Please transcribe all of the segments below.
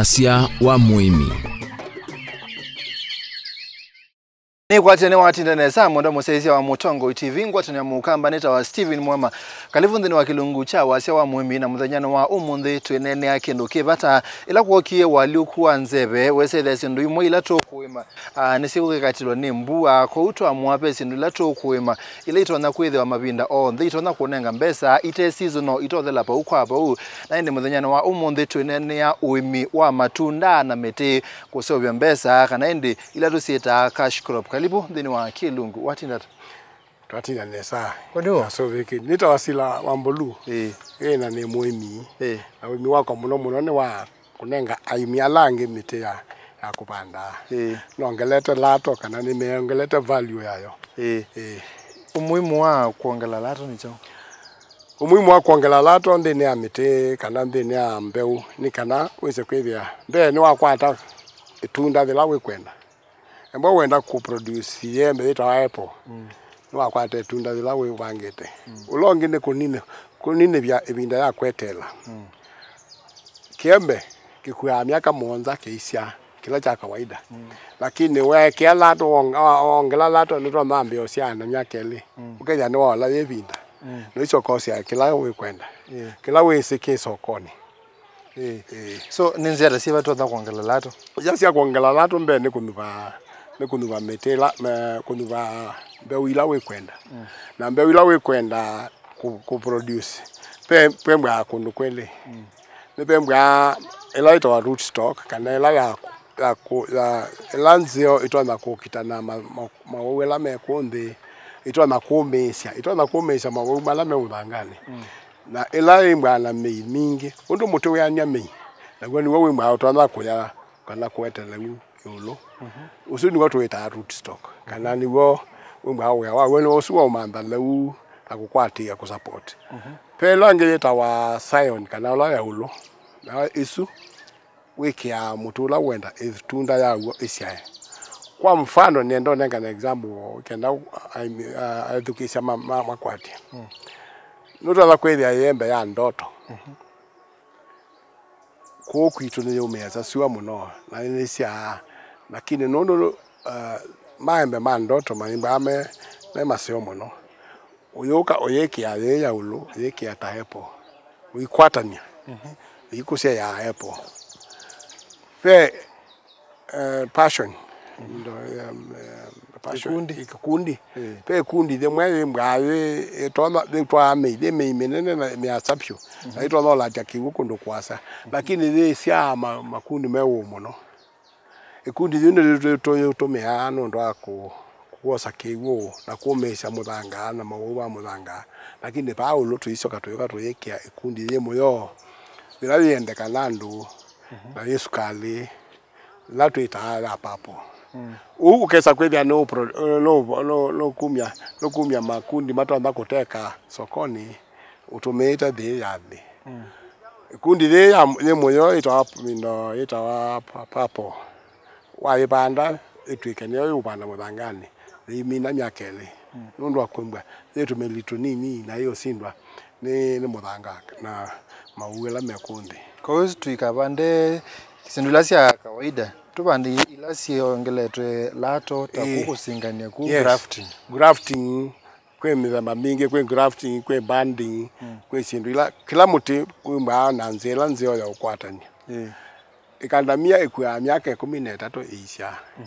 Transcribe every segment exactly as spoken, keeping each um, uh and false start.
Wasya wa mũĩmi. Nĩkwatĩe nĩwatinda nesa, mwendwa mũsyaĩĩsya wa Mũtongoi T V, ngwatanĩo ya Mũkamba nĩtawa Stephen Mwema. Kalĩvu nthĩnĩ wa kĩlungu kya wasya wa mũĩmi, na mũthenyanĩ wa ũmũnthĩ twĩneenea kĩndũ kĩ vata. Ĩla kwokie ũalyũku wa nzeve, wesethĩa syĩndũ imwe ila tũkũĩma, ah, nĩsyĩkũkĩkatĩlwa nĩ mbua. Kwoou twamũa ve syĩndũ ila tũkũĩma ila itonya kwĩthĩwa mavinda onthe, itonya kũnenga mbesa ite seasonal, itothela vau kwa vau. Na ĩndĩ mũthenyanĩ wa ũmũnthĩ twĩneenea ũĩmi wa matunda na mĩtĩ, kũseũvya mbesa, kana ĩndĩ ila tũsyĩtaa cash crop. Kalĩvu nthĩnĩ wa kĩlungu. Watinda ata? Twatinda nesa. Kwani ũũ? Asũvĩki. Nĩtawa Sila wa Mbũlu. Ĩĩ. Ĩĩ, na nĩ mũĩmi. Ĩĩ. Na ũĩmi wakwa mũno mũno nĩ wa kũnenga aĩmi ala angĩ mĩtĩ ya, ya kũvanda. Ĩĩ. Nongelete lato kana nĩmeongelete value yayo. Ĩĩ. Ĩĩ. Ũmũimu wa kwongela lato nĩ kyaũ? Ũmũimu wa kwongela lato nthĩnĩ ya mĩtĩ kana nthĩnĩ ya mbeũ nĩ kana wĩse kwĩthĩa mbee nĩwakwata ĩtunda yĩla wĩkwenda. Embwa wenda kũ produce yembe yĩtawa apple, mm, nĩwakwata ĩtunda yĩla wĩvangĩte. Mm. Ũla ũngĩ nĩ kũnine, kũninĩvya ĩvinda ya kweteela. Mm. Kĩembe kĩkuaa myaka mũonza kĩisya, kĩla kya kawaida. Mm. Lakini weekea lato wong-, wa-, wongela lato nĩtwamambĩa ũsyaa na myaka ĩlĩ. Mm. Ũkethĩa nĩwaola yĩ ĩvinda. Mm. Noisyoka ũsyaa kĩla wĩkwenda. Yeah. Kĩla wĩsĩ kĩ sokonĩ. Ĩĩ. Ĩĩ. So, nĩ nzĩa ta syĩva tũtonya kwongela lato? Nzĩa sya kwongela lato mbee nĩ kũnyuva, nĩ kũnyuva mĩtĩ ĩla, me-, kũnyuva mbeũ ila wĩkwenda. Mm. Na mbeũ ila wĩkwenda kũ-, kũ produce, ve, vembwaa kũndũ kwĩlĩ. Mm. Nĩ vembwaa ĩla ĩtawa root stock, kana ĩla ya, ya kũ-, ya, ĩla nzeo ĩtonya kũkitana ma-, ma-, mawau ala me kũũ nthĩ, ĩtonya kũmĩĩsya, ĩtonya kũmĩĩsya mawau ala me mũthanganĩ. Mm. Na ĩla yĩmbwaa na mĩi mingĩ, ũndũ mũtĩ wĩanĩa mĩi, naw'o nĩw'o wĩmbwaa ũtonya kũya kana kũete lĩu ĩũlũ. Mhm. Ũsu nĩw'o tũwĩtaa root stock, kana nĩw'o wĩmbwaa wĩa waw'o nĩ ũsu wa ũmantha lĩu na kũkwatĩĩa kũ support. Mhm. Ve ĩla ĩngĩ yĩtawa scion, kana ũla ya ĩũlũ, na ĩsu wĩkĩaa mũtĩ ũla wenda ĩtunda yaw'o ĩsyae. Kwa mfano, nĩenda ũnengane example kenda aĩmi, a-, ethukĩĩsya ma-, ma-, makwatye. Mm. Nũtonya kwĩthĩa ĩembe ya ndoto. Mhm. Kũũ kwitũ nĩyũmĩĩasya syũa mũno, na nĩsyaa, lakini nũndũ, uh, maembe ma ndoto maimbaa me, me maseo mũno. Ũyũka ũyĩkĩa yĩĩ ya ũlũ, ũyĩkĩa ta apple. Ũikwatany'a. Mhm. Ũikũsya ya apple. Ve, eh, passion. Ndo, em, em, passion. Ikundi. Ikundi. Eh. Ve ikundi yĩmwe yĩmbwaa yĩ, ĩtonya, yĩtwaa mĩi, yĩ mĩi mĩnene na mĩasa vyũ. Mhm. Na ĩtonya ũlatya kĩw'ũ kũndũ kũasa. Lakini yĩsyaa ma-, makundi me ũũ mũno. Ĩkundi yĩu nĩtũyĩtũmĩaa nũndũ wa kũ-, kwosa kĩw'ũ na kũmĩĩsya mũthanga na mawau ma mũthanga. Lakini vaa ũlũ tũisoka tũyũka tũyĩkĩa ĩkundi yĩ mũyo, yĩla yĩendeka na andũ, mhm, na yĩ sukalĩ, yĩla twĩtaa ya purple. Mm. Ũu ũkesa kwĩthĩa nĩ ũpro-, nũ-, nũ-, nũkumya, nũkumya makundi matonya kũteka sokonĩ ũtũmĩĩte thĩ ya nthĩ. Mm. Ĩkundi yĩĩ ya, yĩ mũyo yĩtawa, ĩno yĩtawa pa-, purple. Wayĩvanda ĩtw'ĩke nĩyo yĩũvanda mũthanganĩ, yĩimina myaka ĩlĩ. Mm. Nũndũ wa kwĩmbwa yĩ tũmĩli tũnini na yĩũsindwa nĩ, nĩ mũthanga na mawau ala me kũũ nthĩ. Kwoou tũikavande syĩndũ ila sya kawaida, tũvande ila syongeletwe lato ta, ĩĩ, kũu kũsingany'a kũu, yes, grafting. Grafting, kwĩ mĩthemba mingĩ, kwĩ grafting, kwĩ banding, mm, kwĩ syĩndũ ila, kĩla mũtĩ wĩmbwaa na nzĩa ĩla nzeo ya ũkwatany'a. Ĩĩ. Ĩkandamia ĩkuaa myaka ĩkũmi na ĩtatũ ĩisyaa. Mm.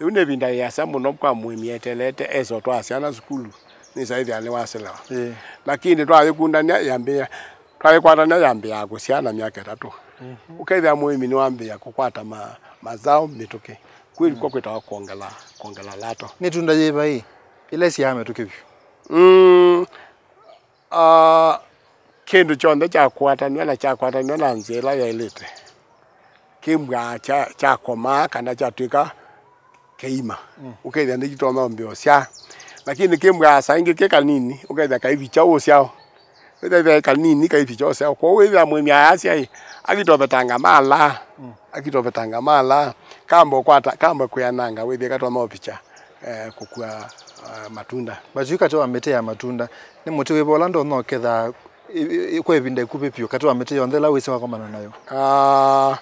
Rĩu nĩ ĩvinda yĩasa mũno kwa mũĩmi eteelete esa ũtwaa syana sukulu, nĩsa ĩthĩa nĩwaselewa. Ĩĩ. Lakini twayĩkundany'a yambĩĩa, twayĩkwatany'a yambĩĩaa kũsyaa na myaka ĩtatũ. Mhm. Ũkethĩa mũĩmi nĩwambĩĩa kũkwata ma-, mazao mĩtũkĩ. Kwĩlĩ, mm, kwa kwĩtawa kwongela, kwongela lato. Nĩ ĩtunda yĩva ĩ, ĩla ĩsyaa mĩtũkĩ vyũ? Mm, ah, kĩndũ kyonthe kyakwatanw'a na kyakwatanw'a na nzĩa ĩla yaĩlĩte, kĩmbwaa kya-, kyakomaa kana kyatw'ĩka kĩima. Mm. Ũkethĩa nĩkĩtonya ũmbĩa ũsyaa. Lakini kĩmbwaa saa ingĩ kĩ kanini, ũkethĩa kaivikya ũsyaũ. Wĩthĩa kanini kaivikya ũsyaũ. Kwoou wĩthĩa mũĩmi ayasya ĩ, akitovetanga mala. Mm. Akitovetanga mala. Kamba ũkwata, kamba kwĩananga wĩthĩe katonya ũvikya, eh, kũkua, ah, matunda. But yu katĩ wa mĩtĩ ya matunda, nĩ mũtĩ wĩva ũla ndonya ũketha ĩ-, ĩ-, ĩ-, kwa ĩvinda ĩkuvĩ vyũ katĩ wa mĩtĩ yonthe ĩla wĩsĩ wakomana nayo? Ah,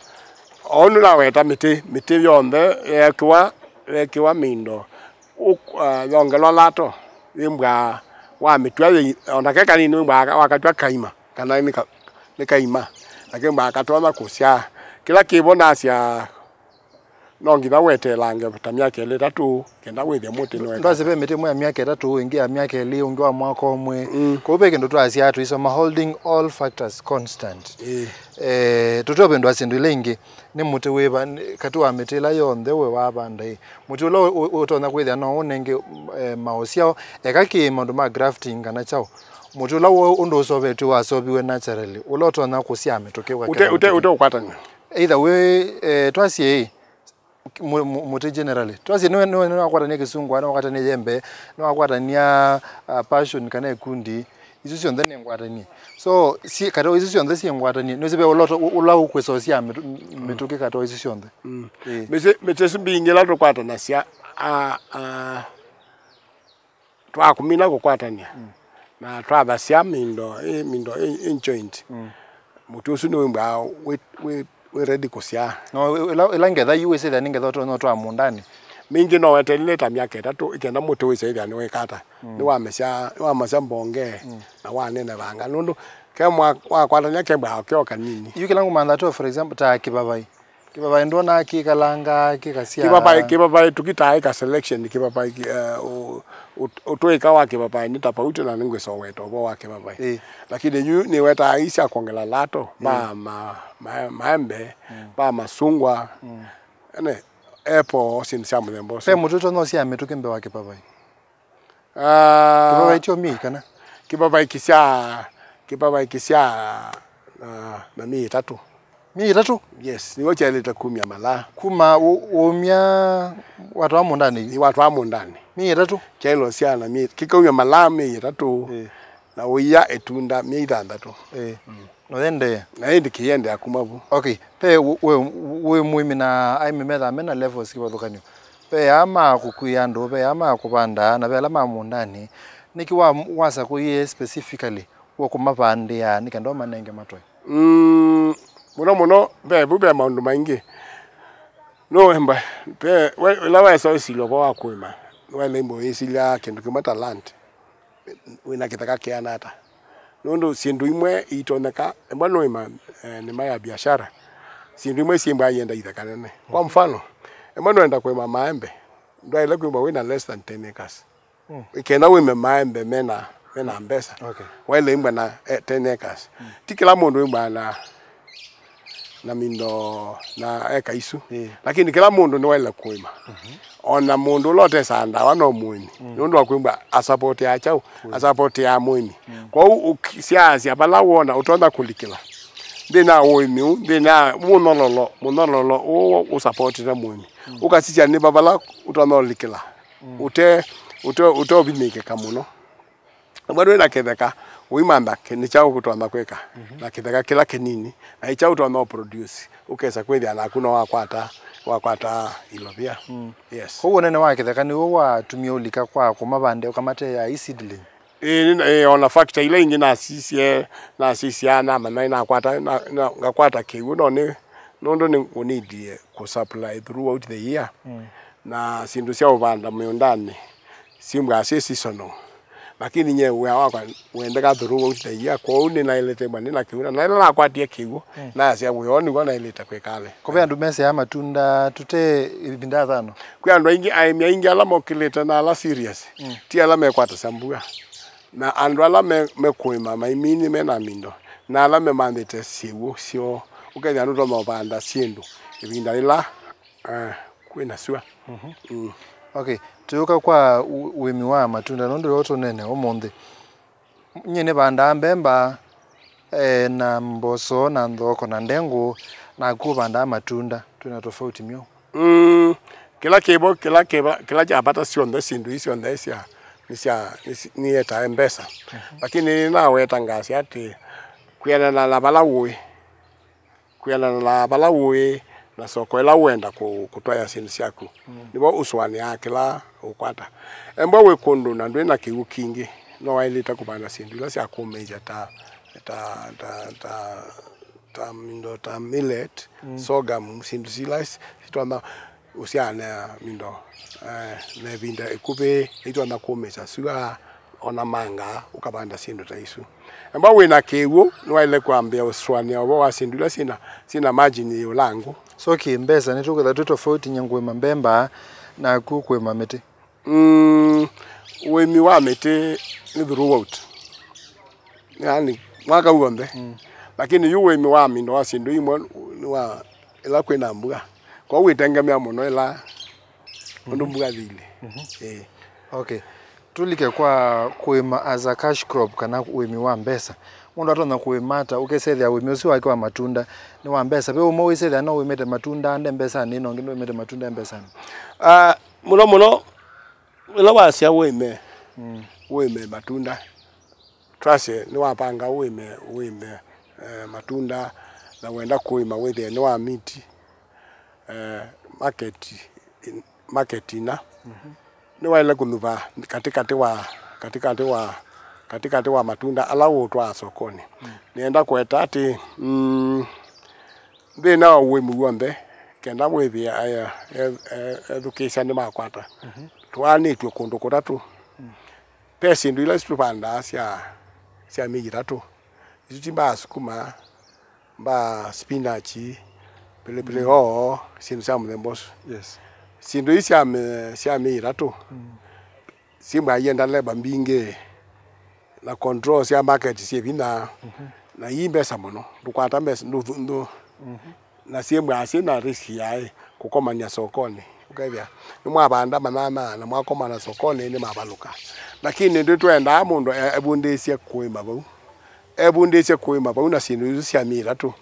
Ũndũ naweta mĩtĩ, mĩtĩ yonthe yeekĩwa, yeekĩwa mĩindo, ũ-, ah, yongelwa lato, wĩmbwa wamĩtw'a yĩ, o na ke kanini wĩmbwa wakatw'a kaima, kana nĩ ka-, nĩ kaima, na kĩmbwa katonya kũsyaa. Kĩla kĩvo nasya, no nginya weteelange ta myaka ĩlĩ ĩtatũ, kenda wĩthĩa mũtĩ nĩweka. Ndwasĩ ve mĩtĩ ĩmwe ya myaka ĩtatũ, ĩngĩ ya myaka ĩlĩ, ũngĩ wa mwaka ũmwe. Mm. Kwoou ve kĩndũ twasya tũisoma, holding all factors constant. Ĩĩ. Eh, tũteũvĩndũa syĩndũ ila ingĩ, nĩ mũtĩ wĩva nĩ-, katĩ wa mĩtĩ ĩla yonthe we wavanda ĩ? Mũtĩ ũla ũ-, ũ-, ũtonya kwĩthĩa no ũnenge, eh, maũsyao, eka kĩ maũndũ ma grafting kana kyaũ? Mũtĩ ũla w'o ũndũ ũsovetw'e wasoviwe naturally, ũla ũtonya kũsyaa mĩtũkĩ ũkaketha mĩtũkĩ. Ũte, ũte, ũte ũkwatany'a. Either wĩ, eh, twasye ĩ, mu-, mu-, mũtĩ generally. Twasye nĩwe, nĩwe, nĩwakwatany'a kĩsungwa, nĩwakwatany'a yembe, nĩwakwatany'a, ah, passion kana ĩkundi, isu syonthe nĩ ngwatanie. So, si, katĩ wa isu syonthe syĩ ngwatanie, nĩsĩ ve ũla ũto-, ũ-, ũla ũkwĩsosya mĩtũ-, mĩtũkĩ katĩ wa isu syonthe. Mm. Ĩĩ. Mĩtĩ, mĩtĩ ĩsu mbingĩ ĩla tũkwatanasya, ah, ah, twakũmina kũkwatany'a, mm, na twathasya mĩindo, ĩ, mĩindo ĩ, ĩ joint, mm, mũtĩ ũsu nĩwĩmbaa wĩ, wĩ, wĩ ready kũsyaa. No, ĩ-, ĩla, ĩla ngetha yu wĩsĩthĩa nĩ ngetha ũtonya ũtwaa mũũndanĩ. Mingĩ no weteele ta myaka ĩtatũ, ĩkenda mũtĩ wĩsĩthĩa nĩwĩkata. Mm. Nĩwamesya, nĩwamesya mbonge, mm, na wanenevanga. Nũndũ ke mwa-, wakwatany'a kembaa keo kanini. Yu kĩla ngũmantha to, for example, ta kĩvavai. Kĩvavai ndwonaa kĩkalanga, kĩkasya. Kĩvavai, kĩvavai tũkitaa ĩka selection, kĩvavai, eh, ũ-, ũ-, ũtũĩka wa kĩvavai nĩ tofauti na nĩngwĩsa ũweta ũvoo wa kĩvavai. Ĩĩ. Lakini yu nĩwetaa ii sya kwongela lato, mm, ma, ma, ma, maembe, mm, ma masungwa, mm, ene, apple, syĩndũ sya mũthemba ũsu. Ve mũtĩ ũtonya ũsyaa mĩtũkĩ mbee wa kĩvavai? Ah, kĩvavai kyo myei kana? Kĩvavai kĩsyaa, kĩvavai kĩsyaa, ah, na myei ĩtatũ. Myei ĩtatũ? Yes, nĩw'o kyaĩlĩte kumya malaa. Kuma ũ-, ũmya watwaa mũũndanĩ yu? Ĩ, watwaa mũũndanĩ. Myei ĩtatũ? Kyaĩlwe syaa na myei, kĩkaumya malaa myei ĩtatũ, ĩĩ, na ũia ĩtunda myei thanthatũ. Ĩĩ. Mm. No yendee? Na ĩndĩ kĩyendea kuma vu. Okay. Ve wĩ, wĩ, wĩ mũĩmi na aĩmi methaa mena levels kĩvathũkany'o. Ve aa ma kũkuĩa andũ, ve aa ma kũvanda, na ve ala ma mũũndanĩ. Nĩkĩ wa, wasakũie specifically wa kũmavandĩa nĩ kenda ũmanenge matwae? Mm, mũno mũno, ve, vu ve maũndũ maingĩ. Nũemba, ve, we, ĩla wesa ũsilya ũvoo wa kũĩma, nĩwaĩle imbo wĩsilya kĩndũ kĩmwe ta land. Wĩna kĩtheka kĩana ata. Nũndũ syĩndũ imwe iitonyeka, embwa nũĩma, eh, nĩma ya biashara, syĩndũ imwe syĩmbaa ienda itheka nene. Kwa mfano, embwa nũenda kũĩma maembe, ndwaĩle kwĩmbwa wĩna less than ten acres. Mm. Ĩkenda wĩme maembe mena, mena mbesa, okay, waĩle imbwa na, eh, ten acres. Mm. Ti kĩla mũndũ wĩmbaa na na mindo na eka isu. Ĩĩ. Lakini kĩla mũndũ nĩwaĩle kũĩma. Mhm. Ona mũndũ ũla ũtesaa ndawa no mũĩmi. Mm. Nũndũ wa kwĩmbwa asapotea kyaũ? Kũĩma. Asapotea mũĩmi. Mm. Kwoou ũkisyaasya vala wona ũtonya kũlikĩla. Nthĩnĩ wa ũĩmi ũũ, nthĩnĩ wa mũnyololo, mũnyololo ũũ ũsapotete mũĩmi. Mm. Ũkasisya nĩ va vala ũtonya ũlikĩla. Mm. Ũte, ũte, ũteũvinyĩkĩka mũno. Embwa ndwĩ na kĩtheka, ũimantha kĩ-, nĩ kyaũ ũtonya kwĩka, mhm, na kĩtheka kĩla kĩnini, na nĩ kyaũ ũtonya ũproduce, ũkesa kwĩthĩa naku no wakwata, wakwata ilovia. Mm. Yes. Kwoou ũnene wa kĩtheka nĩw'o watumie ũlika kwa kũmavandĩa ũkamateea i seedling? Ĩĩ, nĩ, ĩĩ, ona factor ila ingĩ nasisye, nasisya, namanya nakwata, na, na, ngakwata kĩw'ũ, no nĩ, nũndũ nĩ ũnidie kũsupply throughout the year. Mm. Na syĩndũ sya ũvanda mĩũndanĩ, simbwa syĩ seasonal. Lakini nye wĩa wakwa wendeka throughout the year, kwoou nĩnaĩlĩte mbwa nĩ na kĩw'ũ, na ĩla nakwatie kĩw'ũ, mm, nasya wĩa ũũ nĩw'o naĩlĩte kwĩka ale. Kũve andũ mesyaa matunda tũte ĩvinda ya thano? Kwĩ andũ aingĩ, aĩmi aingĩ ala mokĩlĩte na ala serious, mm, ti ala mekwatasya mbua. Na andũ ala me, mekũĩma maimini mena mindo, na ala memanthĩte syĩw'ũ syoo, ũkethĩa nũtonya ũvanda syĩndũ ĩvinda yĩla, ah, kwĩna sua. Mhm. Mm. Okay, tũyũka kwa ũ-, ũĩmi wa matunda, nũndũ yo tũnene ũmũnthĩ. Nyie nĩvandaa mbemba, eh, na mboso, na nthoko, na ndengũ, naku ũvandaa matunda. Twĩna tofauti myeũ? Mm, kĩla kĩvo, kĩla kĩva, kĩla kya vata syonthe, syĩndũ ii syonthe sya, nĩ sya, nĩ si-, nĩyetae mbesa. Mhm. Lakini naweta ngasya atĩ, kwĩanana na vala ũĩ, kwĩanana na vala ũĩ na soko ĩla ũenda kũ-, kũtwaĩa syĩndũ syaku, mm, nĩvo ũsũanĩaa kĩla ũkwata. Embwa wĩ kũndũ na ndwĩ na kĩw'ũ kingĩ, no waĩlĩte kũvanda syĩndũ ila sya kũmĩĩsya ta, ta, ta, ta ta mindo ta millet, mm, sorghum, syĩndũ sila sitonya ũsyaanĩa mindo, eh, na ĩvinda ĩkuvĩ itonya kũmĩsya sua ona manga ũkavanda syĩndũ ta isu. Amba wĩ na kĩw'ũ, nĩwaĩle kwambĩa ũsũanĩa ũvoo wa syĩndũ ila syĩna, syĩna margin yĩ ũlangũ. So kĩ mbesa nĩtũkwĩtha twĩ tofauti nye kũĩma mbemba naku kũĩma mĩtĩ? Mm, ũĩmi wa mĩtĩ nĩ throughout, yaani mwaka w'onthe. Mm. Lakini yu ũĩmi wa mindo wa syĩndũ imwe nĩ wa ĩla kwĩna mbua, kwoou wĩtengemea mũno ĩla ũndũ mbua thilĩ. Mhm. Ĩĩ. Okay. Tũlike kwa kũĩma as a cash crop kana ũĩmi wa mbesa. Mũndũ atonya kũĩma ata ũkesethĩa ũĩmi ũsu wake wa matunda nĩ wa mbesa? Ve ũmwe wĩsethĩa no ũĩmĩte matunda nde mbesanĩ, na ũngĩ nũĩmĩte matunda e mbesanĩ? Ah, mũno mũno, ĩla wasya ũĩme, mm, ũĩme matunda, twasye nĩwapanga ũĩme, ũĩme, eh, matunda, na wenda kũĩma wĩthĩe nĩ wa miti, eh, market, market ina. Mhm. Nĩwaĩle kũnyuva katĩkatĩ wa, katĩkatĩ wa, katĩkatĩ wa matunda ala ũũtwaa sokonĩ. Mm. Nĩenda kũeta atĩ, mm, nthĩnĩ wa ũĩmi w'onthe, kenda wĩthĩa, eh, eh, eh, ethukĩĩsya nĩmakwata. Mhm. Tũaanĩtw'e kũndũ kũtatũ. Mm. Ve syĩndũ ila tũvandaa sya, sya myei ĩtatũ. Isu ti mbaa sukuma, mbaa spinach, pilipili, mm, hoho, syĩndũ sya mũthemba ũsu. Yes. Syĩndũ ii sya mĩ-, sya myei ĩtatũ, mm, syĩmbaa ienda leba mbingĩ, na control sya market syĩ vinya, mhm, na ii mbesa mũno, ndũkwata mbesa, ndũ-, ndũ-, mhm, na syĩmbaa syĩ na risk yaĩ kũkomany'a sokonĩ. Ũkethĩa nĩmwavanda manyanya na mwakomana sokonĩ nĩmavalũka. Lakini ndĩ twendaa mũndũ e-, evundĩĩsye kũĩma vau. Evundĩĩsye kũĩma vau na syĩndũ isu sya myei ĩtatũ.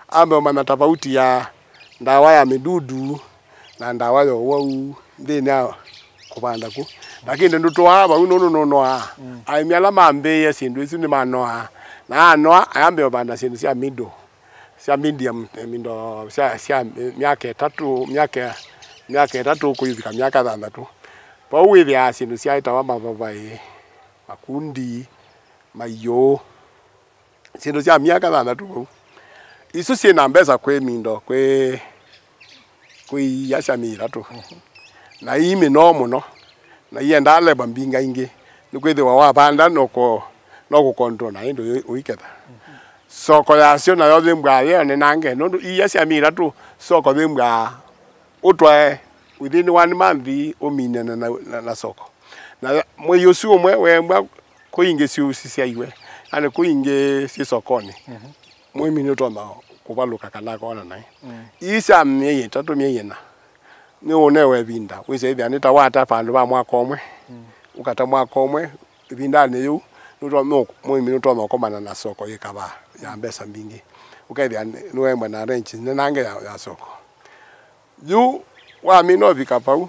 Ambe ũmanya tavauti ya ndawa ya mĩdudu na ndawa ya ũwau nthĩnĩ ya kũvanda ku. Lakini ndũtũaa vau nũndũ nũnoaa. Mm. Aĩmi ala mambĩĩe syĩndũ isu nĩmanoaa. Na anoa ayambĩĩa ũvanda syĩndũ sya middle, sya medium, eh, mindo sya, sya myaka ĩtatũ, myaka, myaka ĩtatũ kũivika myaka thanthatũ. Vau wĩthĩaa syĩndũ syaĩtawa mavavaĩ, makundi, maiũ, syĩndũ sya myaka thanthatũ vau. Isu syĩ na mbesa kwĩ mindo, kwĩ, kwĩ iia sya myei ĩtatũ. Mhm. Na ii mĩnoo mũno, na iendaa leba mbinga ingĩ, nĩkwĩthĩwa wavanda no kũ-, no kũkontrol na ĩndĩ ũi-, ũiketha. Mhm. Soko yasyo nayo yĩmbwaa yeonenange, nũndũ iia sya myei ĩtatũ soko yĩmbwaa ũtwae within one month ũminane na, na, na soko. Na mwei ũsu ũmwe weembwa kũingĩ syũ sisyaiwe, yani kũingĩ syĩ sokonĩ, mhm, mũĩmi nĩũtonya kũvalũka kana akona naĩ. Mm. Ii sya myei ĩtatũ, myei ĩna, nĩũnewe ĩvinda, wĩsĩ ĩthĩa nĩ ta wata vandũ va mwaka ũmwe, mm, ũkata mwaka ũmwe, ĩvindanĩ yĩu, nũto-, nũ-, mũĩmi nũtonya ũkomana na soko yĩ kavaa ya mbesa mbingĩ. Ũkethĩa nĩ-, nĩwembwa na range nenange ya, ya soko. Yu wamina ũvika vau,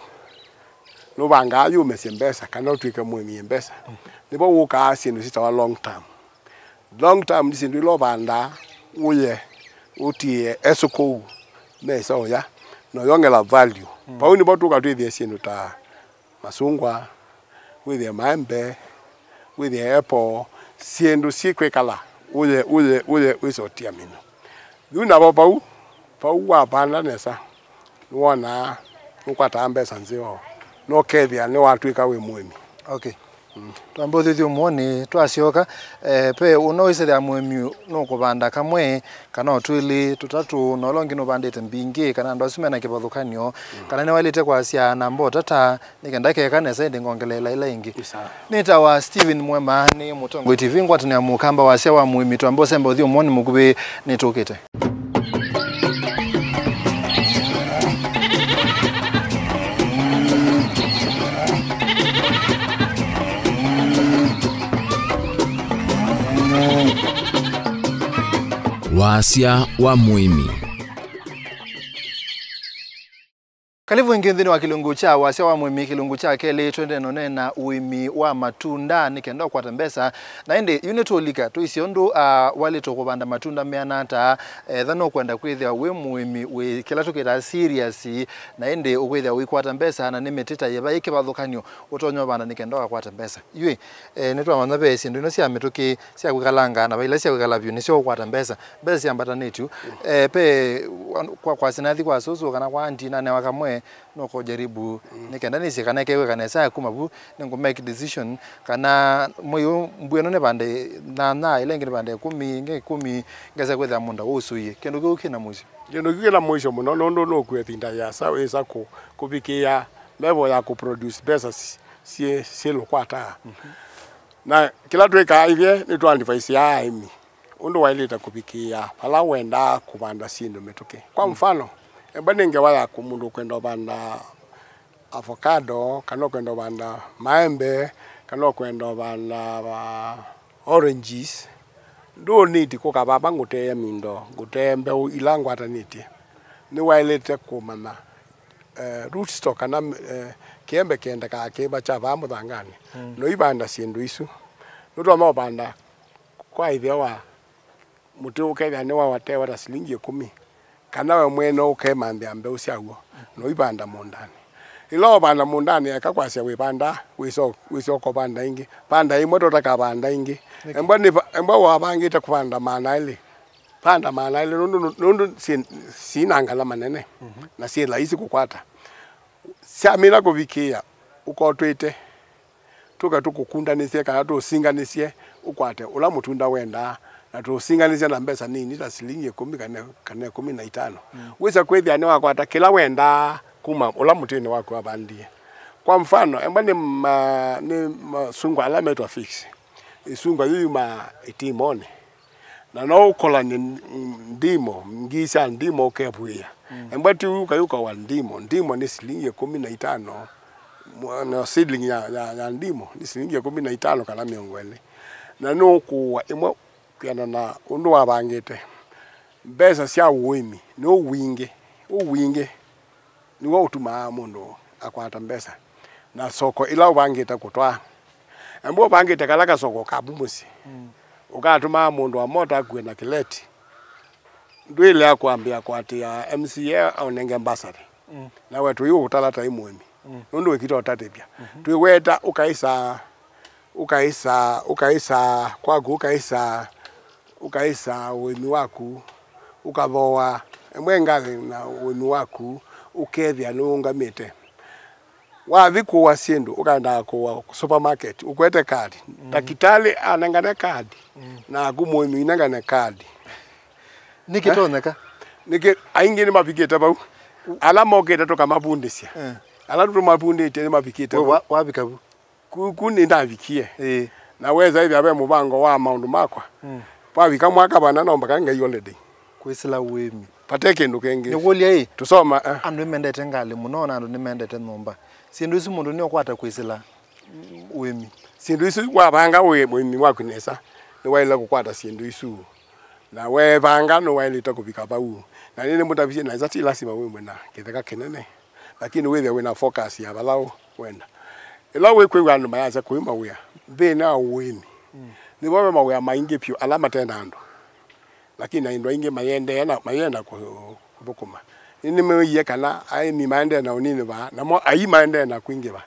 nũvangaa yumĩsye mbesa kana ũtw'ĩke mũĩmi mbesa. Nĩvo wũkaa syĩndũ syĩtawa long term. Long term nĩ syĩndũ ila ũvandaa ũye ũtiĩe esũkũu mesa ũya, na ũyongela value. Mm. Vau nĩvo tũka twĩthĩe syĩndũ ta masungwa, wĩthĩe maembe, wĩthĩe apple, syĩndũ syĩ kwĩkala ũye, ũye, ũye wĩsotia mĩnyũ. Yu navo vau, vau wavanda nesa, nĩwonaa nũkwataa mbesa nzeo, na ũkethĩa nĩwatw'ĩka wĩ mũĩmi. Okay. Mm. Twambe ũthyũthyũmũonĩ, twasyoka, eh, ve ũna wĩsĩthĩa mũĩmi nũkũvanda kamwe, kana o twĩlĩ, tũtatũ, na ũla ũngĩ nũvandĩte mbingĩ, kana andũ asu mena kĩvathũkanyo, mm, kana nĩwaĩlĩte kwasya namba ũtata, nĩ kenda keka nesa ĩndĩ ngongeleela ĩla ĩngĩ. Nĩ sawa. Nĩtawa Steven Mwema, nĩ Mũtongoi T V, ngwatanĩo ya mũkamba wasya wa mũĩmi. Twambe ũsemba ũthyũmũonĩ mũkuvĩ, nĩtũkĩte. Wasya wa mũĩmi. Kalivu ĩngĩ nthĩnĩ wa kĩlungu kya wasya wa mũĩmi, kĩlungu kya kelĩ, twende none na ũĩmi wa matunda nĩ kenda ũkwate mbesa. Na ĩndĩ yu nĩtũũlika tũisye ũndũ, ah, waĩlĩte kũvanda matunda meana ata, etha nũkwenda kwĩthĩa wĩ mũĩmi wĩ kĩla tũkĩtaa serious, na ĩndĩ ũkwĩthĩa ũikwata mbesa, na nĩ mĩtĩ ta yĩva ĩ kĩvathũkany'o ũtonya ũvanda nĩ kenda ũkakwate mbesa. Yu ĩ, eh, nĩtwamanya ve syĩndũ ino sya mĩtũkĩ sya kwĩkalanga na ve ila sya kwĩkala vyũ nĩsyo ũkwata mbesa. Mbesa syambatanĩtye. Eh, pe, kwa, kwa sinathi kwa susu kana kwa anti nanewa kamwe, nũkũjaribu nĩ kenda nĩsĩ kana ĩkew'ĩka nesa kuma vu, nĩngũ make decision kana mwei ũyũ mbua ĩno nĩvande nyanya, ĩla ĩngĩ nĩvande ĩkũmi, ĩngĩ ĩkũmi, ngesa kwĩthĩa mũũnda ũsũie. Kĩndũ kĩu kĩna mũisyo. Kĩndũ kĩu kĩna mũisyo mũno, nũndũ nũkwĩa ĩvinda yĩasa wĩsa kũ-, kũvikĩĩa level ya kũ produce mbesa si-, syĩ, syĩ lũkwata. Na kĩla twĩkaa ithyĩ nĩtũ advise-aa aĩmi ũndũ waĩlĩte kũvikĩĩa vala wendaa kũvanda syĩndũ mĩtũkĩ. Kwa mfano, embwa nĩ ngewa yaku mũndũ ũkwenda ũvanda avocado, kana ũkwenda ũvanda maembe, kana ũkwenda ũvanda, ah, oranges, ndũ need kũka vava ngũtee mindo, ngũtee mbeũ ila ngwatanĩtye. Nĩwaĩlĩte kũmanya, eh, root stock kana, eh, kĩembe kĩendekaa kĩva kya vaa mũthanganĩ. Mm. Noivanda syĩndũ isu. Nũtonya ũvanda kwa ĩtheo wa mũtĩ ũkethĩa nĩwawatewa ta silingi ĩkũmi, kana we mwene ũkemanthĩa mbeũ syaw'o, noivanda mũũndanĩ. Ĩla ũvanda mũũndanĩ, eka kwasya wĩvanda, wĩso-, wĩsyoka ũvanda ĩngĩ. Vanda ĩmwe tũtakavanda ĩngĩ. Nĩkĩ? Embwa nĩ va-, embwa wavangĩte kũvanda maana elĩ, vanda maana elĩ, nũndũ, nũndũ syĩ, syĩna ngala manene, na syĩ laisi kũkwata. Syamina kũvikĩĩa, ũkotwĩte, tũka tũkũkundanĩsye kana tũũsinganĩsye, ũkwate ũla mũtunda wendaa, na tũũsinganĩsye na mbesa nini ta silingi ĩkũmi kana, kana ĩkũmi na itano. Mm. Wĩsa kwĩthĩa nĩwakwata kĩla wendaa kuma ũla mũtĩnĩ waku wavandie. Kwa mfano, embwa nĩ ma-, nĩ masungwa ala metwa figs. Ĩsungwa yĩu yumaa ĩtimonĩ. Na no ũkolany'e n-, ndimo, ngii sya ndimo ũkevũĩa. Mm. Embwa ti ũkayũka wa ndimo. Ndimo nĩ silingi ĩkũmi na itano. Mwa-, na seedling ya, ya, ya ndimo nĩ silingi ĩkũmi na itano kana mĩongo ĩlĩ. Na nũkũũa ĩmwe kwĩanana na ũndũ wavangĩte. Mbesa sya ũĩmi nĩ ũwingĩ, ũwingĩ. Nĩw'o ũtumaa mũndũ akwata mbesa. Na soko ĩla ũvangĩte kũtwaa. Embwa ũvangĩte kala kasoko kavu mũsyĩ. Mm. Ũkatũmaa mũndũ wa mota akue na kĩleti. Ndwĩlea kwambĩa kũatĩĩa M C A aũnenge mbasarĩ. Mm. Na we tũiũkũtala ta ĩ mũĩmi. Mm. Nũndũ wĩkĩte ũtatĩthya. Mhm. Twĩweta ũkaĩsaa, ũkaĩsaa, ũkaĩsaa kwaku, ũkaĩsaa ũkaĩsaa ũĩmi waku, ũkathooa ĩmwe ngalĩ na ũĩmi waku, ũkethĩa nĩũũngamĩte. Wathi kũũa syĩndũ, ũkaendaa kũũa supermarket, ũkwete kadi. Mhm. Ndakĩtalĩ anengane kadi, mm, naku mũĩmi ũinengane kadi. Nĩkĩ, eh, tonyeka? Nĩkĩ aingĩ nĩmavikĩte vau. Ala mokĩte tũkamavundĩsya. Eh. Ala tũmavundĩtye nĩmavikĩte vau. Wa-, wavika vu? Ku, ku nĩndavikie. Ĩĩ. Na wesa ĩthĩa ve mũvango wa maũndũ makwa. Mm. Wavika mwaka vana no mpaka Ngai holiday. Kwĩsĩla ũĩmi. Vate kĩndũ kĩngĩ. Nĩkũlya ĩ? Tũsoma, eh. Andũ nĩmendete ngalĩ mũno na andũ nĩmendete nyũmba. Syĩndũ isu mũndũ nĩũkwata kwĩsĩla ũĩmi. Syĩndũ isu wavanga ũĩ-, ũĩmi waku nesa, nĩwaĩle kũkwata syĩndũ isu. Na weevanga nĩwaĩlĩte kũvika vau. Na nĩnĩmũtavisye nesa ti lasima wĩw'e na kĩtheka kĩnene. Lakini wĩthĩe wĩna focus ya vala ũ-, wenda. Ĩla wĩkwĩw'a andũ mayasya kũi mawĩa, nthĩnĩ wa ũĩmi, mm, nĩvo ve mawĩa maingĩ vyũ ala mate na andũ. Lakini andũ aingĩ mayendee na mayenda kũ-, kũthũkũma. Nĩnĩmwĩie kana aĩmi maendee na ũnini vaa, namo aii maendee na kwingĩva.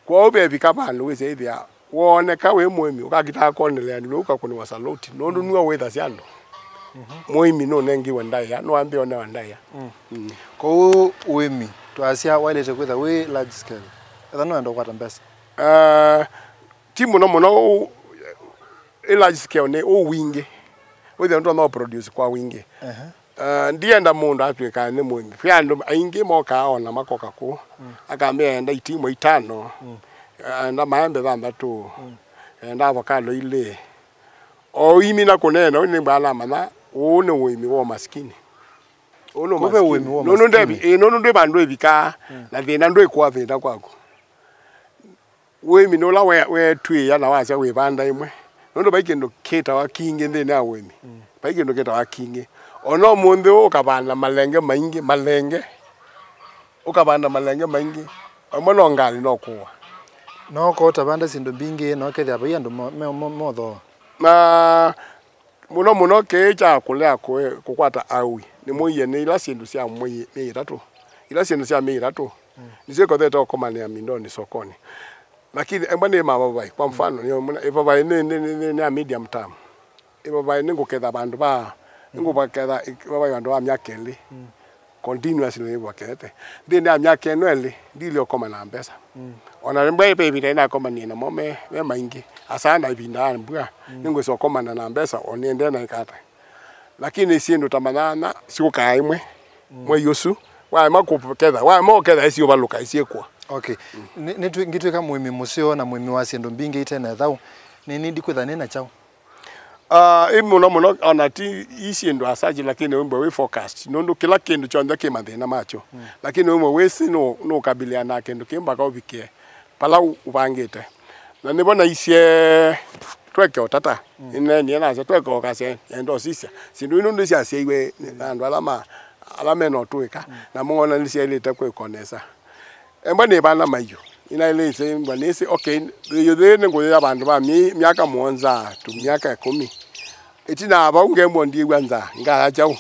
Kwoou vevika vandũ wĩsĩ ĩthĩa wooneka wĩ mũĩmi, ũkakitaa kwonelea ndilũ ũkakũnĩwa saluti, nũndũ nĩwe wĩthasya andũ. Mhm. Mũĩmi nũnengiwe ndaĩa, nũambĩa ũnewa ndaĩa. Mm. Mm. Kwoou ũĩmi, twasya waĩlĩte kwĩtha wĩ large scale. Etha nũenda ũkwata mbesa. Ah, ti mũno mũno ũ-, ĩ large scale nĩ ũwingĩ. Wĩthĩa nũtonya ũ produce kwa wingĩ. Ehe. Ah, ndienda mũndũ atw'ĩka nĩ mũĩmi. Kwĩ andũ aingĩ mokaa ona makoka kũu. Mm. Akambĩa enda itimũ itano. Mm. Enda maembe thanthatũ. Mm. Enda avocado ilĩ. O ũimina kũneena, ũu nĩmbaa namanya, ũũ nĩ ũĩmi wa ũmasikini. Ũũ nĩ kũve ũmasikini. Ũĩmi wa nũndũ ndevi-, ũmasikini. Ĩĩ, nũndũ ndwĩ vandũ ĩvikaa, mm, na thĩna ndwĩkũa thĩna kwaku. Ũĩmi nĩ ũla we-, weetw'ĩĩa na wasya wĩvanda ĩmwe. Nũndũ vai kĩndũ kĩtawa kingĩ nthĩnĩ wa ũĩmi. Mm. Vai kĩndũ kĩtawa kingĩ. O na ũmũnthĩ ũũ ũkavanda malenge maingĩ, malenge. ũkavanda malenge maingĩ, amwe no ngalĩ no kũwa. No ko ũtavanda syĩndũ mbingĩ, no kethĩa vai andũ mo- me- mo- mothoo. Na mũno mũno kĩĩ kya kũlea kũe- kũkwata aui, nĩmũie nĩ ila syĩndũ sya mwei- myei ĩtatũ. Ila syĩndũ sya myei ĩtatũ nĩsyo ikothete ũkomanĩa mindonĩ sokonĩ. Lakini embwa nĩ mavavai, kwa mfano, nĩ- ĩvavai nĩ- nĩ- nĩ- nĩ- nĩ ya medium term. Ĩvavai nĩngũketha vandũ va, nĩngũvaketha ĩvavai vandũ va myaka ĩlĩ. Continuously nĩvakete. Nthĩnĩ ya myaka ĩno ĩlĩ, ndilĩ ũkoma na mbesa. Ona mbwa ve ĩvinda ĩnakomanie namo me, me maingĩ. Asa na ĩvinda ya mbua, nĩngwĩsa ũkomana na mbesa, o nĩendee na ĩkata. Lakini syĩndũ ta manyanya syũkaa ĩmwe mwei ũsu, waema kũketha, waema ũketha ĩsiũvalũka ĩsyĩkwa. Okay. Nĩ- nĩtwĩ- ngĩtwĩka mũĩmi mũseo na mũĩmi wa syĩndũ mbingĩ ite na ĩthau, nĩ- nĩ ndikwĩtha nĩ na kyaũ? Ah, ĩ mũno mũno, ona ti ii syĩndũ asaji, lakini wĩmbwe wĩ focused, nũndũ kĩla kĩndũ kyonthe kĩ mathĩna makyo. Lakini wĩmbwe wĩsĩ nũ- nũkabiliana na kĩndũ kĩ mpaka ũvikĩe pala ũ- ũvangĩte. Na nĩvo naisye tweke ũtata. Nĩneenie nasya tweke ũkasya, enda ũsisya. Syĩndũ ii nũndũ syasyaiwe nĩ andũ ala ma- ala mena ũtũĩka, na mona nĩsyaĩlĩte kwĩkwa nesa. Embwa nĩ vana maiũ. Inaĩlĩte embwa nĩsĩ, okay, yĩu yĩĩ nĩngũyĩa vandũ va mi- myaka mũonza tu myaka ĩkũmi. Ĩtina vau ngembwa ndiĩw'a nza, ngaya kyaũ?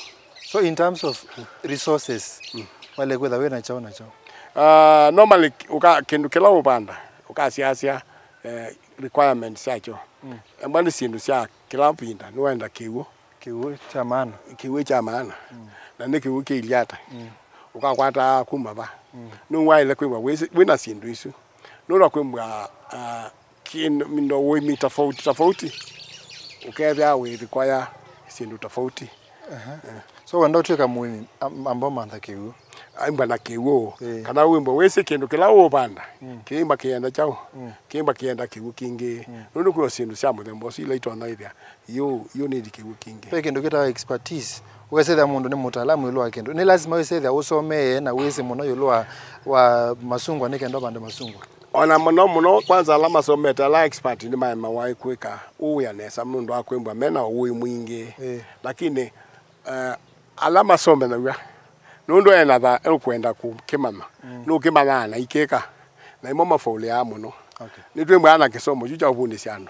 So in terms of resources, wale kwĩtha wĩ na kyaũ na kyaũ? Ah, normally ũka kĩndũ kĩla ũvanda, ũkasyasya eh, requirements syakyo. Embwa nĩ syĩndũ sya kĩla vinda, nĩwenda kĩw'ũ. Kĩw'ũ kya maana. Kĩw'ũ kya maana. Na nĩ kĩw'ũ kĩilyĩ ata? Ũkakwata kuma va? Nũwaĩle kwĩw'a wĩsĩ- wĩna syĩndũ isu. Nũndũ kwĩmbwa ah, kĩndũ mindo ũĩmi tofauti tofauti, ũkethĩa wĩthĩkwaya syĩndũ tofauti. So wenda ũtw'ĩka mũĩmi, am- amba ũmantha kĩw'ũ. Aimbwa na kĩw'ũ. Ĩĩ. Kana wĩmbwa wĩsĩ kĩndũ kĩla ũũvanda kĩimba kĩenda kyaũ? Kĩimba kĩenda kĩw'ũ kĩngĩ. Nũndũ kwĩ o syĩndũ sya mũthemba ũsu ila itonya ĩthĩa yũ yũ nĩthi kĩw'ũ kĩngĩ. Ve kĩndũ kĩtawa expertise. Ũkesethĩa mũndũ nĩ mũtaalamu ĩũlũ wa kĩndũ, nĩ lasima wĩsethĩa ũsomee na wĩsĩ mũno ĩũlũ wa, wa masungwa nĩ kenda ũvande masungwa. Ona mũno mũno kwanza ala masomete, ala expert, nĩmaemawa kwĩka ũũ wĩa nesa nũndũ wa kwĩmbwa mena ũĩ mwingĩ. Ĩĩ. Lakini eh, ala masomenaw'a, nũndũ ena tha ũkwenda kũkĩmanya, nũkĩmanyaa na ikĩka, na imo mafaulĩaa mũno. Okay. Nĩtwĩmbwaa na kĩsomo kyu kya ũvundĩsya andũ.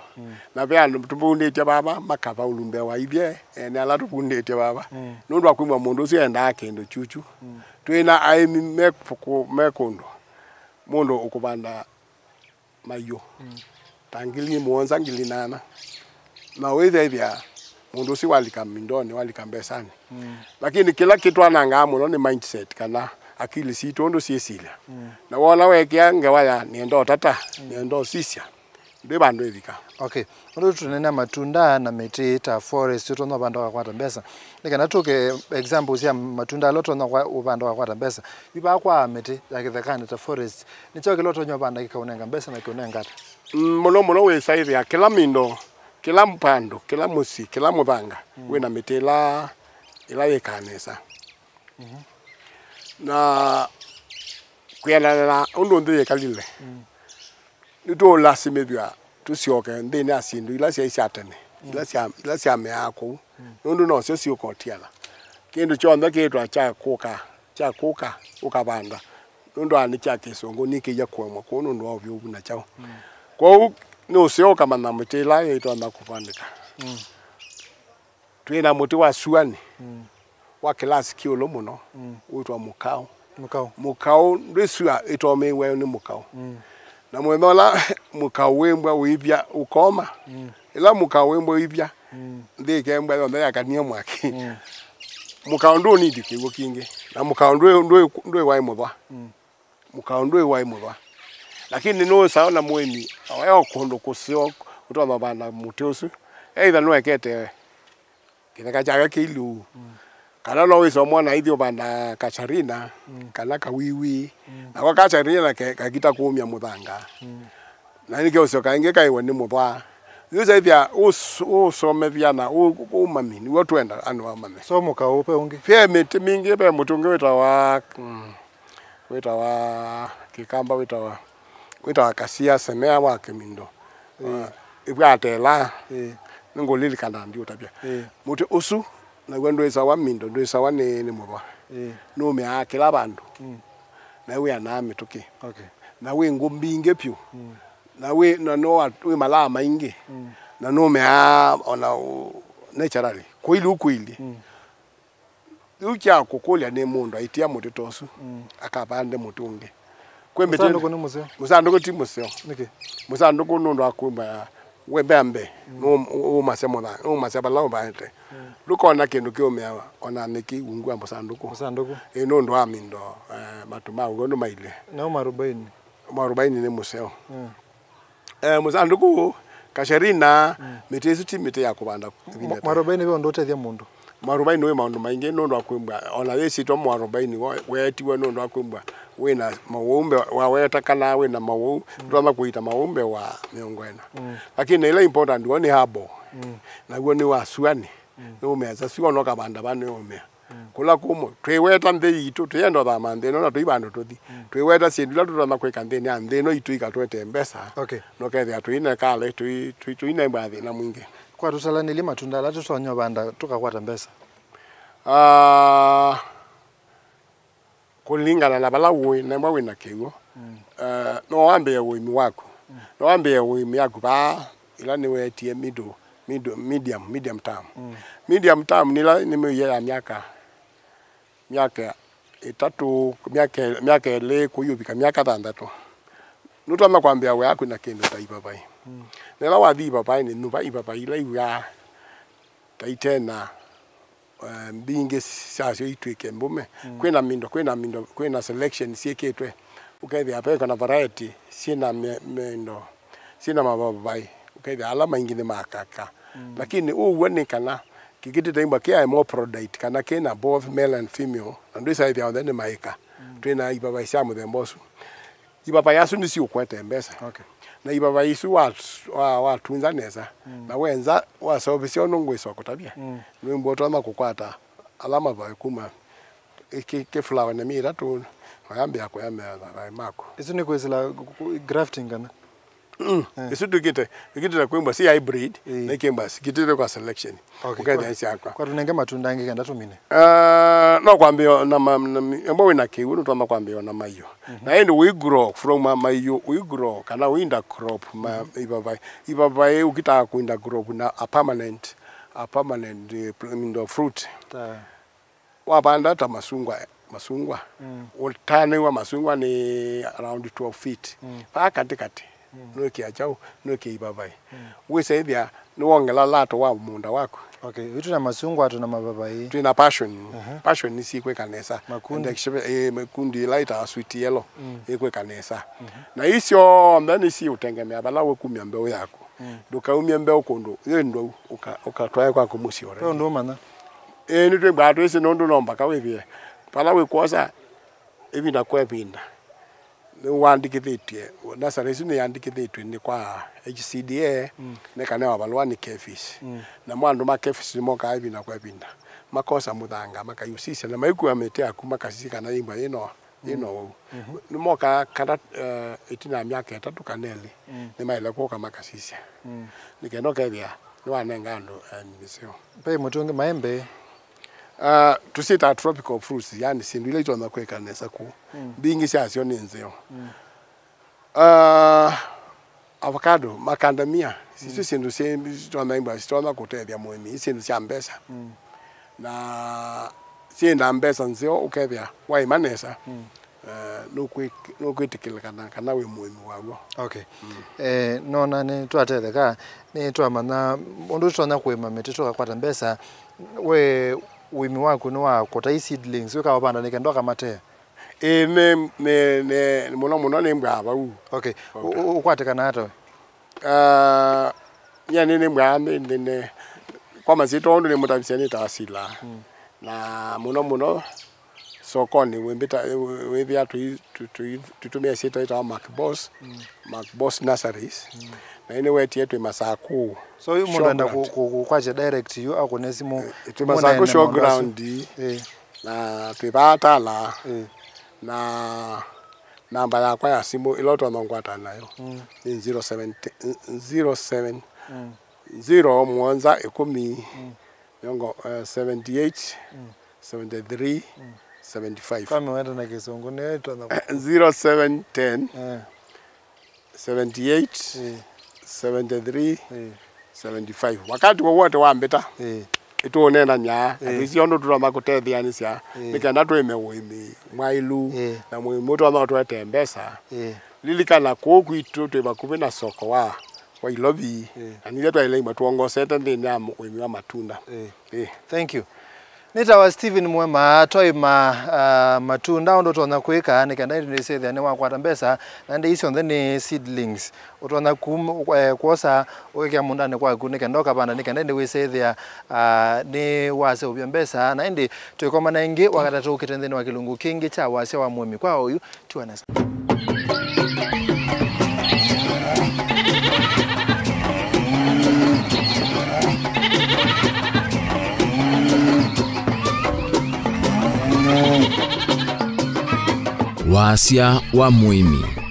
Na ve andũ tũvundĩtye vava makavaũlu mbee wa ithyĩ ene ala tũvundĩtye vava, nũndũ wa kwĩw'a mũndũ ũsu endaa kĩndũ kyukyu. Twĩ na aĩmi me kũ- me kũndũ mũndũ ũkũvanda maiũ ta ngili mũonza, ngili nana, na ũĩthethya mũndũ ũsu walika mindonĩ, walika mbesanĩ. Lakini kĩla kĩtwanangaa mũno nĩ mindset, kana akili sitũ ũndũ syĩsilya. Na wona wekĩa ngewa ya nĩenda ũtata, nĩenda ũsisya, ndwĩ vandũ ĩvika. Okay. Ũndũ tũnenea matunda na mĩtĩ ta forest, ũtonya ũvanda ũkakwata mbesa. Nĩ kana tũke examples ya matunda ala ũtonya kwa- ũvanda ũkakwata mbesa. Yu vaa kwa mĩtĩ ya kĩthekanĩ ta forest, nĩ kyaũ kĩla ũtonya ũvanda kĩkaũnenga mbesa na kĩũnenga ata? Mm, mũno mũno wĩsaĩthĩa kĩla mindo, kĩla vandũ, kĩla mũsyĩ, kĩla mũthanga wĩna mĩtĩ ĩla ĩla yĩkaa nesa. Na kwĩanana na ũndũ nthĩ yĩkalile, nĩtũũlasimĩthw'a tũsyoke nthĩnĩ ya syĩndũ ila syaĩ sya tene, ila sya- ila syameaa kũu, nũndũ nosyo syũka ũtiana. Kĩndũ kyonthe kĩĩtwa kya kũka, kya kũka ũkavanda, nũndũ wa nĩ kya kĩsũngũ, nĩkĩia kũemwa kũu nũndũ wa ũvyũvu na kyaũ. Kwoou nĩ ũseo ũkamanya mĩtĩ ĩla ĩtonya kũvandĩka. Twĩ na mũtĩ wa suanĩ wa kĩlasi kĩ ĩũlũ mũno wĩtwa mũkaũ. Mũkaũ. Mũkaũ ndwĩ sua ĩtomĩiwe nĩ mũkaũ. Na mũthenya ũla mũkaũ wĩmbwa ũivya ũkoma, ĩla mũkaũ wĩmbwa ũivya, nthĩ ĩkembwa yonthe yakanie mwaki. Mũkaũ ndũnindi kĩw'ũ kingĩ, na mũkaũ ndwĩ, ndwĩ, ndwĩ waĩ mũthwa. Mũkaũ ndwĩ waĩ mũthwa. Lakini nũũsawa na mũĩmi, oya o kũndũ kũseo ũtonya ũvanda mũtĩ ũsu. Either nũekete kĩtheka kyake kĩ iluu, kana no wĩsa ũmwona aithi ũvanda kacharina, kana kawiwi. Nako kacharina ke- kakita kũũmya mũthanga. Na nĩkĩ ũsyoka ĩngĩ kaĩwe nĩ mũthwa. Yu saithya ũs- ũsomethya na ũ- ũmami, nĩw'o twenda andũ amanye. So mũkaũ ve ũngĩ? Ve mĩtĩ mingĩ, ve mũtĩ ũngĩ wĩtawa, mm, wĩtawa kĩkamba, wĩtawa, wĩtawa kasia semea wa kĩmindo. Ĩĩ. Ĩvwatela. Ĩĩ. Nĩngũlilikana ndiũtavya. Ĩĩ. Mũtĩ ũsu naw'o ndwĩsawa mindo, ndwĩsawa nĩ, nĩ mũthwa. Ĩĩ. Nũmĩaa kĩla vandũ. Mm. na wĩanaa mĩtũkĩ. Okay. Na wĩ ngũ mbingĩ vyũ. Mm. Na wĩ, na no wa-, wĩ malaa maingĩ. Mm. Na nũmeaa ona ũ-, naturally. Kũilu kũilyĩ. Mm. Rĩu kya kũkũlya nĩ mũndũ aitia mũtĩ ta ũsu, mm, akavande mũtĩ ũngĩ. Kwĩ mĩtĩ. Mũsandũkũ nĩ mũseo? Mũsandũkũ ti mũseo. Nĩkĩ? Mũsandũkũ nũndũ wa kwĩmba ya, we mbea mbee, mm, nũ-, ũmasya mũtha-, ũmasya vala ũvaĩte. Mm. Ndũkona kĩndũ kĩũmĩa ona nĩkĩ ungu wa mũsandũkũ. Mũsandũkũ. Ĩ, nũndũ wa mindo, eh, matũ ma ũw'o nĩmailye. Na mwarobaini? Mwarobaini nĩ mũseo. Mm. Eh, mũsandũkũ, kasherina, mm, mĩtĩ ĩsu ti mĩtĩ ya kũvanda. Mwa-, mwarobaini ve ũndũ ũtethya mũndũ? Mwarobaini wĩ maũndũ maingĩ nũndũ wa kwĩmbwa, ona yĩsĩtwa mwarobaini wa-, weetiwe nũndũ wa kwĩmbwa wĩna maũumbe wa weta kana wĩna maũu, mm, ndwama kũita maũumbe wa mĩongo ĩna. Mm. Lakini ĩla important w'o nĩ herbal. Mm. Naw'o nĩ wa suani. Mm. Nĩũmea sa sua no kavanda va nĩũmea. Mm. Kũla kũmũ, twĩweta nthĩ yitũ, tũyenda ũthama nthĩ ĩno na tũi vandũ tũthi. Mm. Twĩweta syĩndũ ila tũtonya kwĩka nthĩnĩ ya nthĩ ĩno itũ ikatwete mbesa. Okay. Nũkethĩa tũinekala, tũi-, tũi-, tũinembwa thĩna mwingĩ. Kwa tũtalanĩlye matunda ala tũtonya ũvanda tũkakwata mbesa? Ah, kũlingana na vala ũĩ, na ĩmwe wĩna kĩw'ũ. Mm. Eh, no wambĩĩe ũĩmi waku. Mm. No wambĩĩe ũĩmi yaku vaa, ĩla nĩwetie middle, middle, medium, medium term. Mm. Medium term nĩla nĩ mĩio ya myaka, myaka ĩtatũ, myaka, myaka ĩlĩ kũyũvika myaka thanthatũ. Nũtonya kwambĩĩa wĩa yaku na kĩndũ ta ivavai. Mm. Na ĩla wathi ivavainĩ, nyuva ivavai ila iw'aa ta itena eh, mbingĩ syasyo itw'ĩke mbũme. Mm. Kwĩna mindo, kwĩna mindo, kwĩna selection syĩkĩtwe. Ũkethĩa ve kana variety syĩna me-, mendo, syĩna mavavai. Ũkethĩa ala maingĩ nĩ makaka. Mm. Lakini ũw'o nĩ kana kĩkĩtĩte imba kĩ hermaphrodite, kana kĩna both male and female, na ndwĩsaĩthya onthe nĩ maĩka. Mm. Twĩna ivavai sya mũthemba ũsu. Ivavai asu nĩsiũkwete mbesa. Okay. Na ivavai isu wa-, wa-, watunza nesa, mm, na wenza waseũvĩsya ũndũ ngwĩsa kũtavya. Mm. Nĩwĩmbwa ũtonya kũkwata ala mavai kuma kĩ-, kĩfulawanĩ myei ĩtatũ, na ũyambĩĩa kũya mavai maku. Isu nĩ kwĩsĩla ku-, ku-, grafting kana? Mm. Eh. Isu twĩkĩte, twĩkĩte kwĩmbwa si hybrid, ĩĩ, na ikĩmbwa sikĩtĩte kwa selection. Okay. Ũkethĩa kwa, syakwa. Kwa tũnenge matunda angĩ kenda tũmine. Ah, no kwambĩĩa na ma-, na mi-, embwa wĩna kĩw'ũ nũtonya kwambĩĩa na maiũ. Mhm. Na ĩndĩ we grow from ma-, maiũ, we grow kana we intercrop ma-, mhm, ivavai. Ivavai ũkĩtaa ku intercrop na a permanent, a permanent, eh, pl-, mindo fruit. Ta. Wavanda ta masungwa, masungwa. Mm. Ũtanĩw'a masungwa nĩ around twelve feet. Mm. Vaa katĩkatĩ, mm, nũĩkĩa kyaũ, nũĩkĩa ivavai. Mm. Wĩsaĩthya nĩwongela lato wa mũũnda waku. Okay, yu twĩna masungwa, twĩna mavavai. Twĩna passion. Aha. Passion nĩsikwĩka nesa. Makundi. And expe-, eh, makundi ĩla ĩtaa sweet yellow, mm, ĩkwĩka nesa. Mhm. Na ii syonthe nĩsiũtengemea vala ũkumya mbeũ yaku. Mm. Ndũkaumye mbeũ kũndũ yĩ ndwau, ũka-, ũkatwae kwaku mũsyĩ already. Ve ũndũ ũmanya? Ĩĩ, nĩtwĩmbaa twĩsĩ nũndũ no mbaka wĩthĩe vala wĩkwosa ĩvinda kwa ĩvinda. Nĩwandĩkĩthĩtw'e, nasarĩ ĩsu nĩyandĩkĩthĩtw'e nĩ kwa H C D A, mm, nĩkanewa valũa nĩ KEPHIS. Mm. Namo andũ ma KEPHIS nĩmokaa ĩvinda kwa ĩvinda, makosa mũthanga, makaiũsisya, na maikua mĩtĩ yaku, makasisya kana yĩmba yĩno yĩna ũwau. Mhm. Nĩmokaa kana, eh, ĩtina ya myaka ĩtatũ kana ĩlĩ, mm, nĩmaĩle kũka makasisya. Mm. Nĩ kenda ũkethĩa nĩwanenga andũ, eh, mĩseo. Ve mũtĩ ũngĩ maembe? Ah, tũsyĩtaa tropical fruits, yani syĩndũ ila itonya kwĩka nesa kũu. Mm. Mbingĩ syasyo nĩ nzeo. Mm. Ah, avocado, macadamia, isu, mm, syĩndũ syĩ-, sitonya imba, sitonya kũtethya mũĩmi, i syĩndũ sya mbesa. Mm. Na syĩna mbesa nzeo ũkethĩa waĩma nesa, mm, eh, nũkwĩ-, nũkwĩtĩkĩlĩkana kana wĩ mũĩmi waw'o. Okay. Mm. Eh, nona nĩ twatetheka, nĩ twamanya ũndũ tũtonya kũĩma mĩtĩ tũkakwata mbesa. We ũĩmi waku nĩ wa kũtai seedlings, wĩkavanda nĩ kenda ũkamatea? Ĩĩ, nĩ, nĩ, nĩ, mũno mũno nĩmbwaa vau. Okay. Okay. Ũ-, ũ-, ũkwatĩkana ata we? Ah, nyie nĩ, nĩmbwaa nĩ, nĩ, nĩ, kwa masyĩtwa ũndũ nĩmũtavisye nĩtawa Sila. Mm. Na mũno mũno sokonĩ wĩmbĩta, wĩthĩa tũi-, tũi-, tũi-, tũitũmĩa syĩtwa yĩtawa Mark Boss, mm, Mark Boss Nurseries. Mm. Na ĩnĩ wetie twĩ Masakũ. So yu mũndũ enda kũ-, kũ-, kũkwatya direct yu akũne simũ? Eh, twĩ Masakũ showground. Eh. Na twĩ vaa Tala. Eh. Na namba yakwa ya simũ ĩla ũtonya ngwata nayo, mm, nĩ zero seven, zero seven, mm, zero mũonza ĩkũmi, mm, mĩongo, eh, seventy eight, mm, seventy three, mm, seventy-five. Kama wenda na Kĩsũngũ, nĩ ĩtonya kũ- zero seven ten, eh, seventy-eight, eh, seventy-three, eh, seventy-five. Wakati wowote wambĩta, eh, ĩtũũneenanyaa, eh, na twĩsĩ ũndũ tũtonya kũtetheanĩsya, eh, nĩ kenda twĩme ũĩmi mwaĩlu, eh, na mũĩmi ũtonya ũtũetee mbesa. Eh. Lilikana, kũũ kwitũ twĩ vakuvĩ na soko wa, wa Ilovi, eh, na nithyĩ twaĩle imwe twongosete nthĩnĩ ya ũĩmi wa matunda. Eh. Eh. Thank you. Nĩtawa Stephen Mwema, twaĩma, ah, matunda, ũndũ ũtonya kwĩka nĩ kenda ĩndĩ nĩsĩthĩa nĩwakwata mbesa, na ĩndĩ ii syonthe nĩ seedlings. Ũtonya kum-, eh, kwosa ũkekĩa mũũndanĩ kwaku nĩ kenda ũkavanda, nĩ kenda ĩndĩ wĩsĩthĩa, ah, nĩwaseũvya mbesa, na ĩndĩ twĩkomana ĩngĩ wakatatũ ũkĩte nthĩnĩ wa kĩlungu kĩngĩ kya wasya wa mũĩmi kwa oyu. Tiwa nesa. Wasya wa mũĩmi.